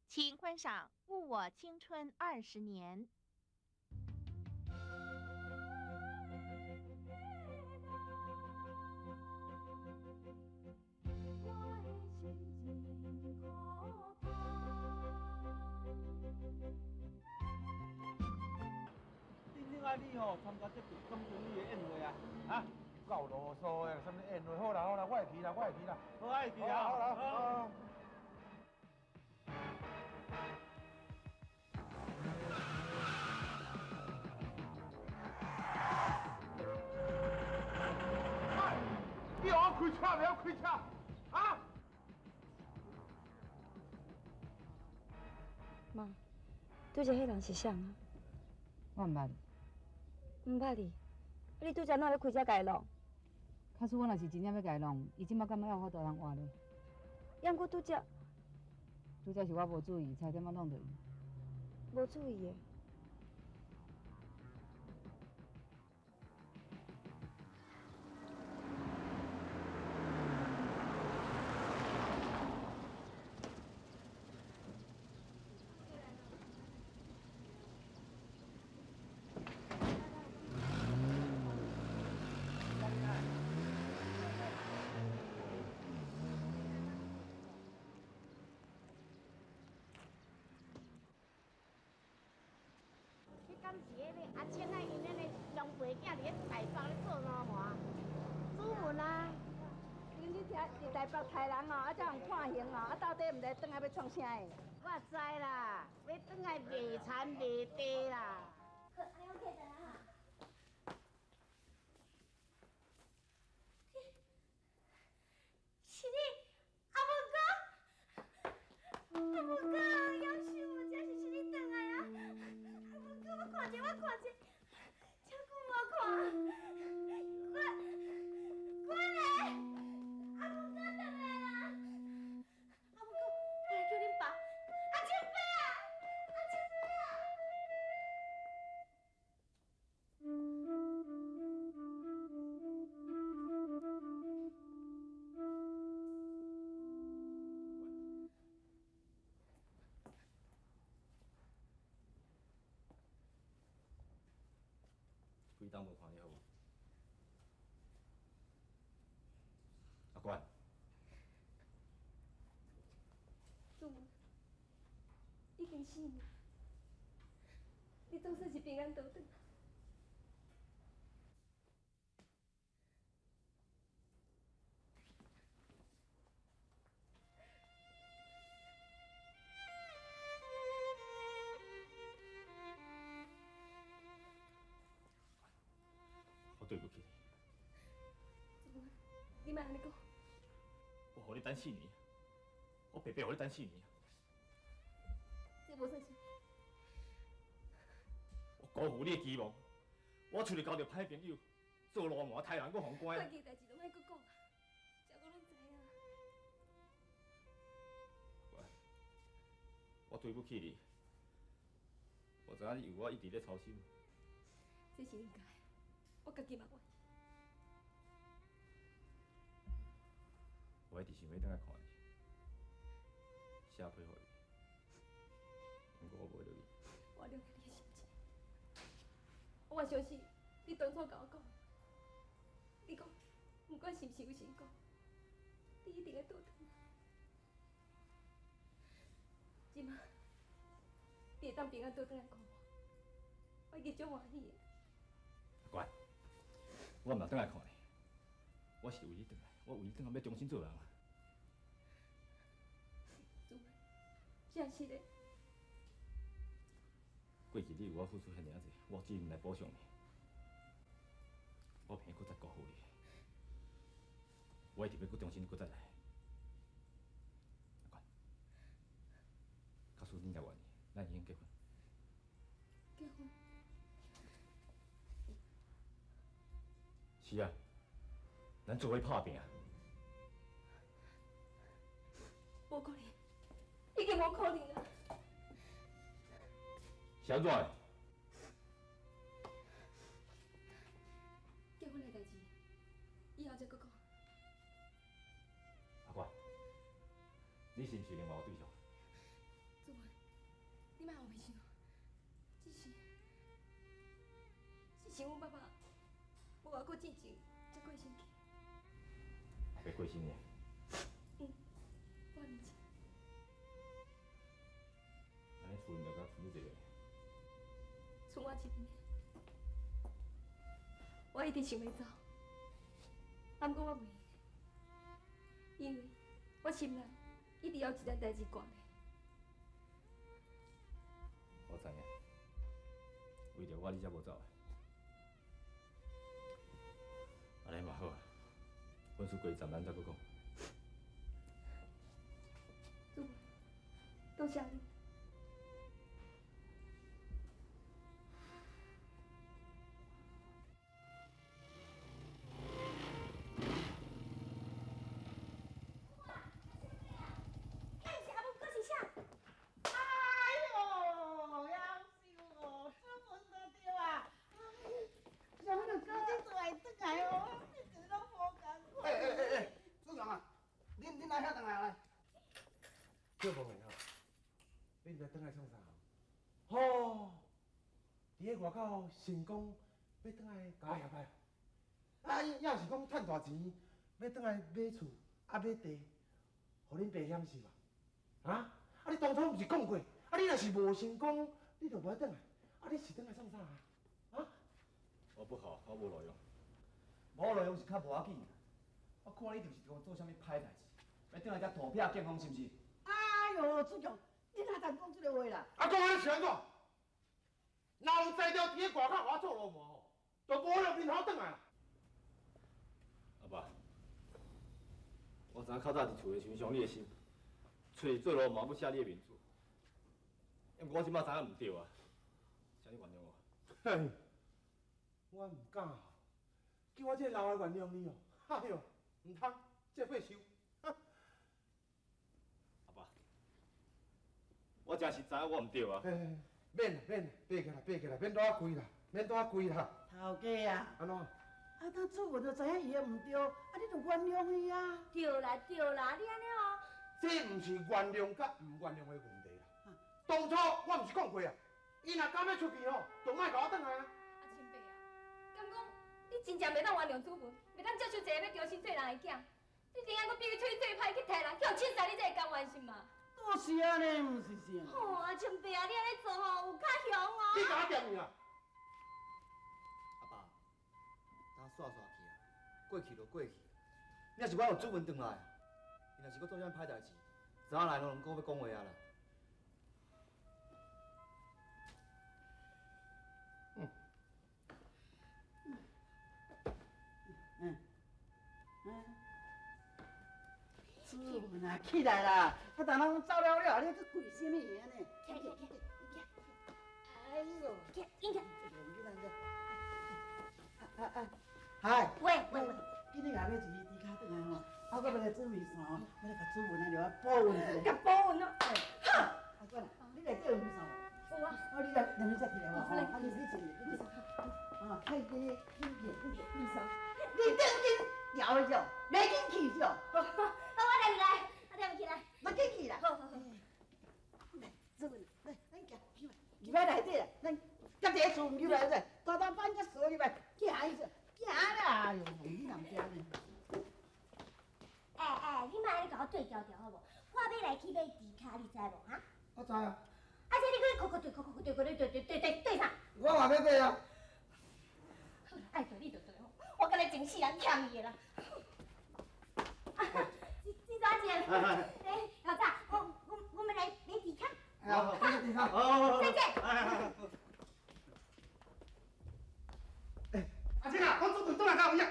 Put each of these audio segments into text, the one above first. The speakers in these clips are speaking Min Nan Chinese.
请观赏《误我青春二十年》。顶顶啊，你吼参加这个总经理的宴会啊？啊？够啰嗦的，啥物宴会？好啦好啦，我会去啦，我会去啦。好，爱去啊！好啦好。你予我开车袂晓开车？啊？妈，拄才彼人是谁啊？我毋捌。毋捌你？啊，你拄才哪欲开车共伊弄？假使我若是真正欲共伊弄，伊这马敢有法度通活咧？抑毋过拄才，拄才是我无注意，差点仔弄著伊。无注意的。敢是彼个阿青啊，𪜶彼个娘婆囝伫咧台北咧做老麻，主文啊。恁去听伫台北杀人哦，啊才予判刑哦，啊到底毋知转来欲创啥的？我知啦，欲转来卖田卖地啦。好，按呢我起转啊哈。是你，阿文哥，阿文哥，夭寿，这是是你转来啊？阿文哥，我看者，我看者，遮久无看，我咧，阿文哥转来啦！阿文哥，我来叫恁爸，阿青伯啊，阿青伯啊！几冬无看你好无？阿关，祖母，已经4年，你总算是平安倒转。我对不起你。祖母，你莫按呢讲。我予你等四年，我白白予你等四年。这无算啥。我辜负你的期望，我出去交著歹朋友，做流氓杀人，阁予关。过去的代志拢莫阁讲啊，这我拢知影。我，我对不起你，我知影你为我一直咧操心。这是应该，我家己嘛愿意。我一直想欲转来看你，写批予你，毋过我袂落去。我了解你的心情，我相信你当初共我讲，你讲，毋管是毋是有成功，你一定会倒转来。这马，你会当平安倒转来看我，我已经足欢喜的。阿关，我毋若转来看你，我是为你转来，我为你转来欲重新做人啊。祖文，真是的。过去你为我付出遐尔济，我只毋来补偿你。我袂阁再辜负你，我一定欲阁重新阁再来。阿关，假使你若愿意，咱会用结婚。结婚？是啊，咱做伙拍拚。无可能，已经无可能啊！是按怎的？结婚的代志，以后再阁讲。阿关，你是毋是另外有对象？祖文，莫后悔想，只是，只是阮爸爸无偌久进前才过身去。阿爸过身的。嗯，半年前。按呢厝里就敢剩你一个？剩我一个。我一直想欲走，啊，毋过我袂，因为我心内一直有一件代志挂咧。我知影，为著我你才无走的。按呢嘛好啊，婚事过一阵，咱再阁讲。主，多谢你。小无的吼，你毋知转来创啥？吼，伫咧外口成功欲转来共我协来，啊，也是讲趁大钱欲转来买厝啊买地，予恁爸享受啊？啊？啊！你当初毋是讲过，啊！你若是无成功，你就无爱转来，啊！你是转来创啥啊？啊？我不好，我无路用。无路用是较无要紧，我看你就是讲做啥物歹代志，欲转来遮图片健康是毋是？哎呦，子强，你哪当讲这个话啦？啊，讲安呢是按怎？若有才调伫咧外口予我做流氓吼，就无落面头转来啦。阿爸，我知影较早伫厝的时阵伤你的心，揣做流氓欲写你的面子，毋过我这摆知影毋对啊，请你原谅我。嘿，我毋敢，叫我这个老的原谅你哦。哎呦，毋通，这岁数。我真是知影我毋对啊！免啦免啦，爬起来爬起来，免带我跪啦，免带我跪啦。头家啊，按怎？啊，当出门就知影伊的毋对，啊，你就原谅伊啊。对啦对啦，你按呢哦。这毋是原谅佮毋原谅的问题啦。当初我毋是讲过啊，伊若敢欲出去吼，就莫共我转来啊。阿亲爸啊，敢讲你真正袂当原谅主文，袂当接受一个欲重新做人的囝，你定爱阁逼伊出去做歹去刣人，去予凊彩你才会甘愿是嘛？都是按呢，毋是啥。吼，阿亲爸啊，你按呢做吼，有较凶哦。你共我掂伊啦！阿爸，当煞煞去啊，过去就过去。你若是我有主文转来，伊若是阁做啥物歹代志，早来拢阁欲讲话啊啦。子文啊，起来啦！啊，逐人拢走了了，你阁跪啥物安呢？起起起起！哎呦，起，紧起！啊啊！嗨！喂喂喂！今日也买一支猪跤转来吼，啊，我欲来煮面线吼，欲来共子文啊，著爱补运一下。共补运哦！好，阿管啊，你内底有面线无？有啊。哦，你来，两个才起来无？吼，啊，你你坐，你坐。啊，快点，紧起，紧起，面线。你顶紧调的着，袂紧去着。好，我来来，我踮起来。我紧去啦。好好好。来，子文，来，咱行，入来，入来内底啦，咱夹一个厝入来者，大大板遮锁入来，行伊说，行啦，哎呦，你若毋知呢？哎哎，你莫按呢共我对调调好无？我欲来去买猪跤，你知无哈？我知啊。啊，这你阁去对对对对对对对对对啥？我嘛欲买啊。爱对你就对吼，我敢若整世人欠伊的啦。这怎姐？哎，老大，我们来买猪跤。好，买猪跤。好，再见。哎，阿青啊，我主动转来敢有影？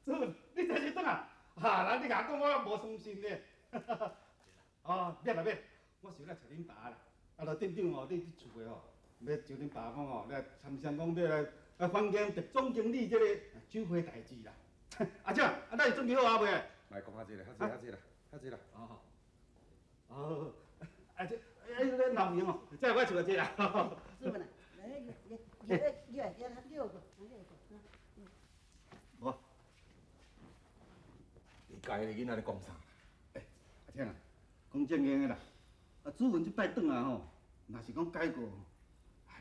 主，你这是转来？哈，人你共我讲，我无相信咧。哦，免啦免，我是欲来揣恁爸啦。啊，就店长吼，你伫厝的吼，欲招恁爸讲吼，来参商讲欲来来欢迎特总经理这个酒会代志啦。阿青，啊，咱是准备好啊未？莫讲较济啦，较济较济啦，较济啦。哦，哦，啊这，哎，你闹用哦，这我厝的这啦。子文啊，来，来，来，来，来，来，来，无。你家的囡仔咧讲啥？欸，阿青啊，讲正经的啦，啊，子文這擺轉來吼，若是講改過，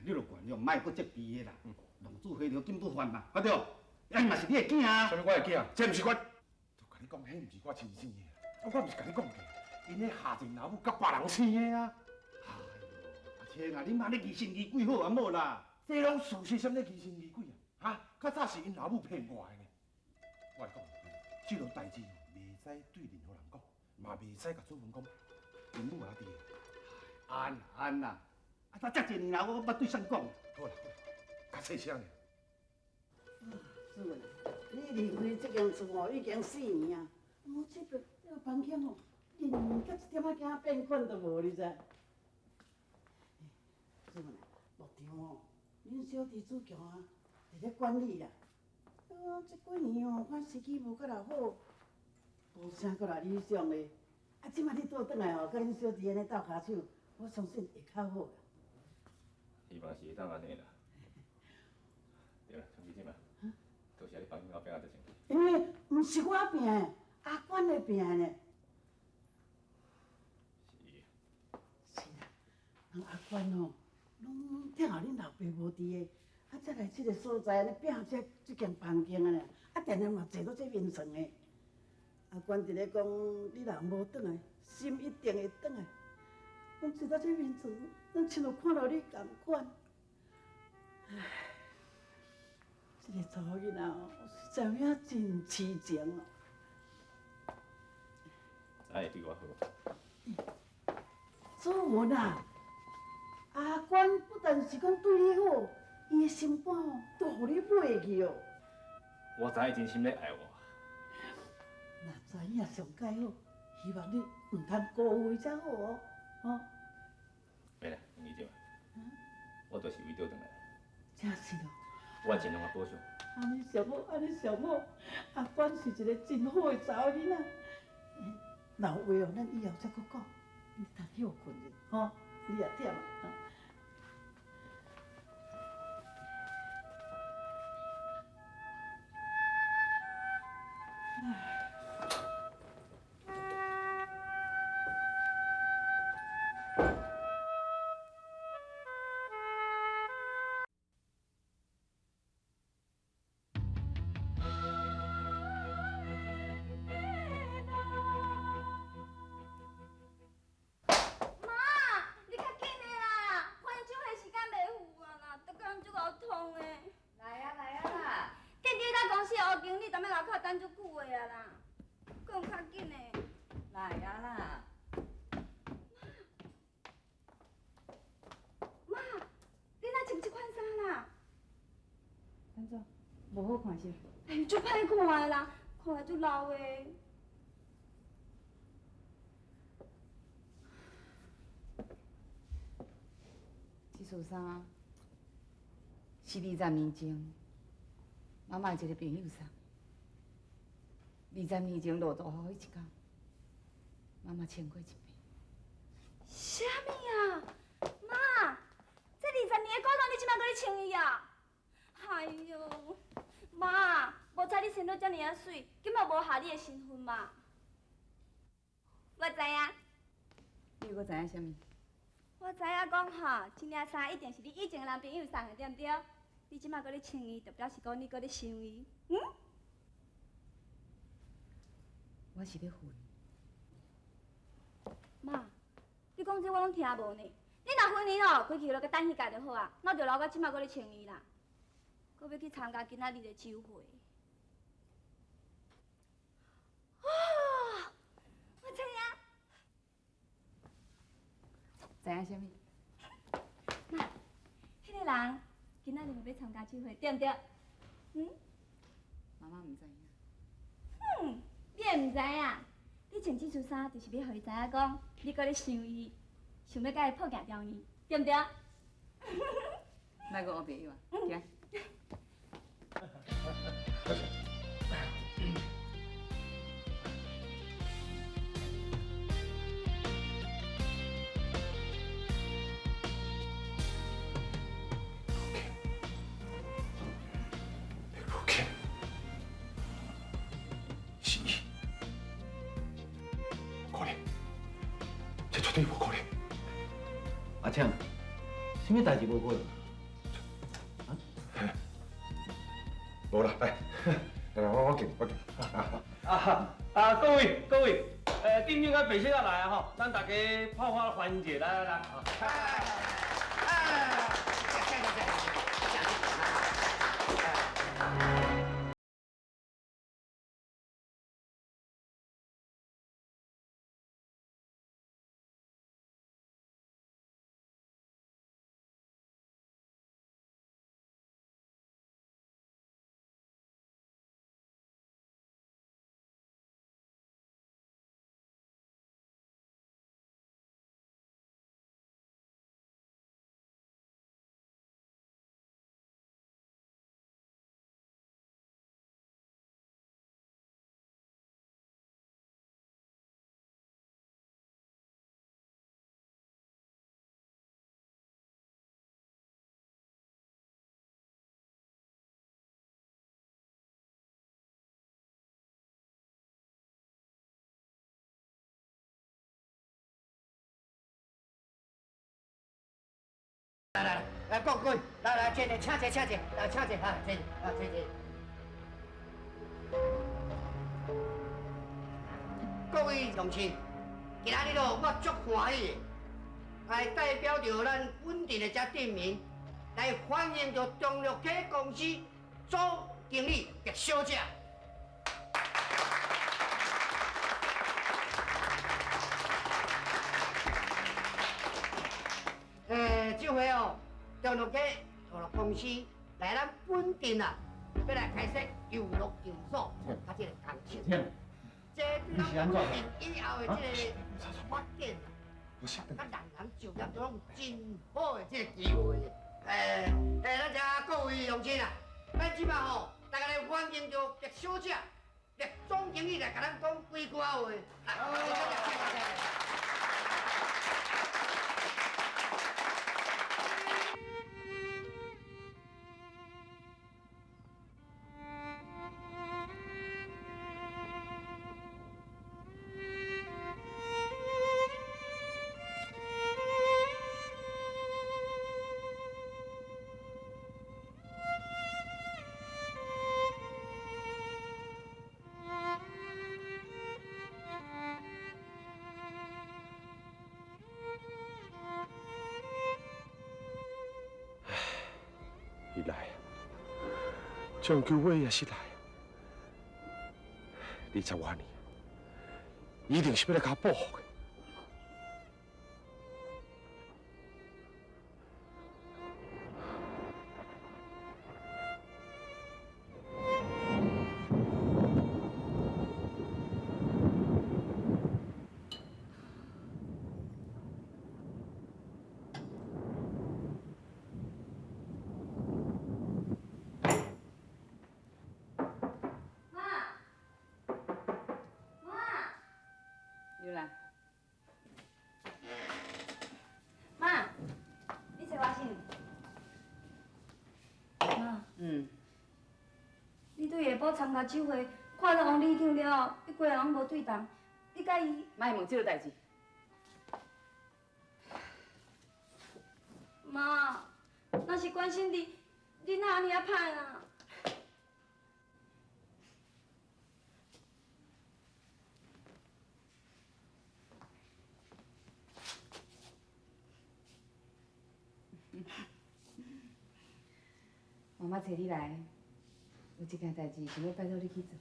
你著原諒，莫閣責備伊啦。浪子回頭金不換嘛，對無？啊，嘛是你的囝啊。啥物我的囝？這毋是我，就共你講，彼毋是我親生的。啊，我毋是共你講過，𪜶彼下賤老母佮別人生的啊。哎喲，阿青啊，你莫咧疑神疑鬼好啊無啦？這攏事實，啥物疑神疑鬼啊？哈，較早是𪜶老母騙我的呢。我來講，這落代誌袂使對任何人講，嘛袂使共子文講，𪜶母也佇。安安啦，啊，這遮濟年來，我捌對誰講？好啦好啦，較細聲爾。子文，你離開這間厝哦，已經4年啊。我這邊這個房間哦，連甲一點仔仔變款都無，你知？子文，牧場哦，恁小弟子強啊，佇咧管理啦。啊，這幾年哦，看時機無閣來好，無啥閣來理想的。啊，這擺你倒轉來哦，佮恁小弟按呢鬥跤手，我相信會較好啦。希望是會當按呢啦。對啦，春美姐嘛，多謝你房間後壁仔這清氣。因為毋是我拼的，阿管咧拼的呢。是。是啦，人阿管哦，攏疼候恁老爸無佇的，啊，才來這個所在按呢拼這間房間啊，啊，定定嘛坐到這眠床的。阿管佇咧講，你人無轉來，心一定會轉來。阮坐到這眠床，咱親像看著你仝款。唉，這個查某囡仔哦，實在有影真癡情哦。知會對我好。子文啊，阿管不但是講對你好，伊的心肝哦，都予你買去哦。我知伊真心咧愛我。若知影上蓋好，希望你毋通辜負伊才好哦，吼。袂啦，黃姨姐，我就是為倒轉來。真是哦。我盡量來保守。按呢上好，按呢上好，阿管是一個真好的查某囡仔。若有話哦，咱以後再閣講。你通歇睏者，吼，你也忝啊。無好看是？哎，足歹看的啦，看來足老的。這束衫是20年前媽媽一個朋友送的。20年前落大雨彼一天，媽媽穿過一遍。啥物啊？媽，這20年的古董，你這擺閣咧穿伊啊？哎喲，媽，無彩你生得遮爾仔媠，根本無合你的身份嘛。我知影。你又閣知影啥物？我知影講吼，這領衫一定是你以前的男朋友送的，對毋對？你這擺閣咧穿伊，就表示講你閣咧想伊，嗯？我是咧恨。媽，你講這我攏聽無呢。你若恨伊吼，規氣落閣等彼屆就好啊，哪著留到這擺閣咧穿伊啦？閣欲去參加今仔日的酒會。哦，我知影。知影啥物？妈，彼个人今仔日嘛欲參加酒會，對毋對？嗯？媽媽毋知影。哼，你會毋知影？你穿這束衫，就是欲予伊知影講，你閣咧想伊，想欲共伊抱行中伊，對毋對？莫閣烏白趺啊，行。是伊，无可能，这绝对无可能。阿强，啥物代志无可能？无啦，来，来，我敬，我敬。啊，各位各位，店长甲白小姐来啊吼，咱大家泡泡欢迎者，来来来。来来来，各位，来来，坐坐，请坐，请坐，来，请坐，哈，坐，啊，坐坐。各位乡亲，今仔日咯，我足欢喜的，来代表着咱本镇的遮镇民，来欢迎著中乐溪公司总经理白小姐。这回哦，中乐溪游乐公司来咱本镇啊，欲来开设游乐场所，佮这个工程。这对咱本镇以后的这个发展啊，佮人人就业都拢真好的这个机会。咱遮各位乡亲啊，咱这摆吼，大家来欢迎著白小姐、白总经理来共咱讲几句话。来，伊来啊，终究尾也是来。20外年，一定是欲来共我报复的。妈，你找我啥？妈。你对下晡参加酒会，看到王里长了后，你规个人无对同，你佮伊？莫问这个代志。妈，若是关心你，你哪按呢仔歹啊？妈妈找你来，有一件代志想欲拜托你去做。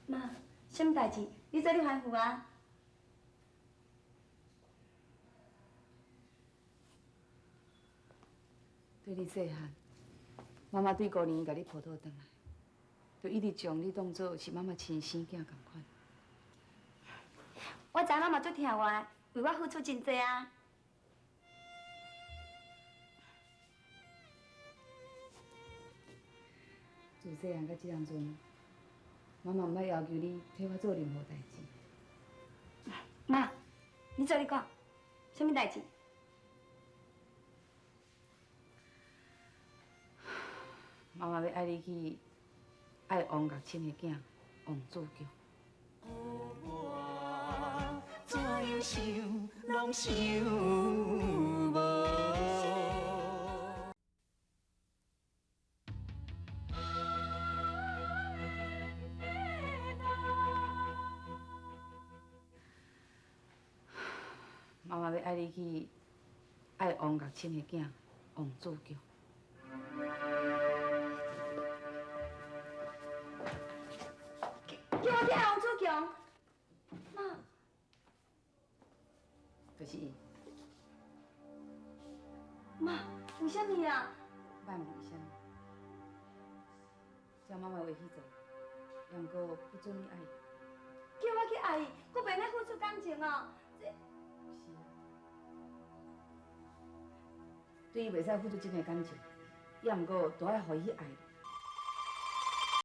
妈，啥物代志？你做你吩咐啊。对你细汉，妈妈对旧年共你抱倒转来，就一直将你当做是妈妈亲生囝仝款。我知妈妈足疼我的，为我付出真济啊。自细汉到这当阵，妈妈毋捌要求你替我做任何代志。妈，你做你讲，啥物代志？妈妈欲爱你去爱王玉清的囝王子强。怎樣想攏想無。媽媽欲愛你去愛王玉清的囝王子強。叫我去愛王子強，媽。就是伊。媽，為啥物啊？莫問為啥物，照媽媽話去做，也毋過不准你愛伊。叫我去愛伊，閣袂使付出感情哦。這。是啊。對伊袂使付出真的感情，也毋過都愛予伊去愛。